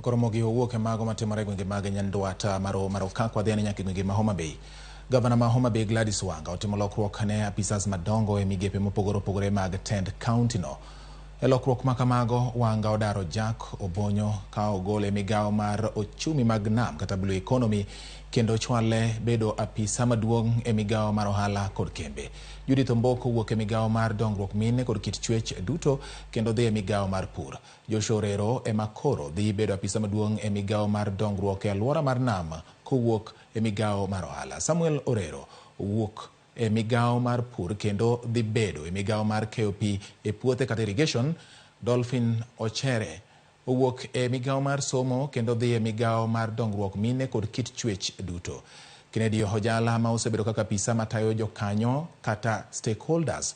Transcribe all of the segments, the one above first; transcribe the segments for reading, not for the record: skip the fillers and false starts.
Koro mogi owuok e mago matimore e gwenge mag Nyandwat mar Okak wadhi ane nyaka e gwenge ma Homa Bay. Gavana ma Homa Bay Gladys Wanga otimo lokruok ne apisas madongo e migepe mopogore opogore mag tend kaunti no. E lokruok ma kamago, Wanga odaro Jack Obonyo ka ogole e migawo mar ochumi mag nam kata Blue Economy kendo chwale bedo apisa maduong' e migawo mar ohala kod kembe. Judith Omboko wuok e migawo mar dongruok mine kod kit chwech duto kendo dhi e migawo mar pur. Joshua Orero ema koro dhi bedo apisa maduong' e migawo mar dongruok e alwora mar nam kowuok e migawo mar ohala. Samuel Orero owuok e migawo mar pur kendo dhi bedo e migawo mar keyo pi e puothe kata irrigation. Dolphin Ochere owuok e migawo mar somo kendo dhi e migawo mar dongruok mine kod kit chwech duto. Kennedy Ojala ma osebedo kaka apisa matayo jokanyo kata stakeholders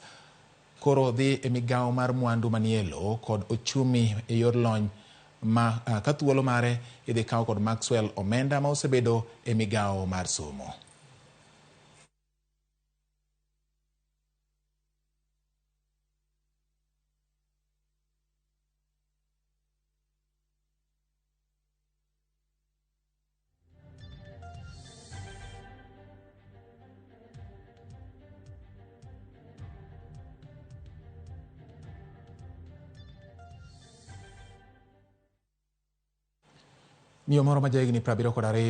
koro dhi e migawo mar mwandu manie lowo kod ochumi e yor lony ma ka thuolo mare idhi kaw kod Maxwell Omenda ma osebedo e migawo mar somo. Miyo moro ma jahigni 72.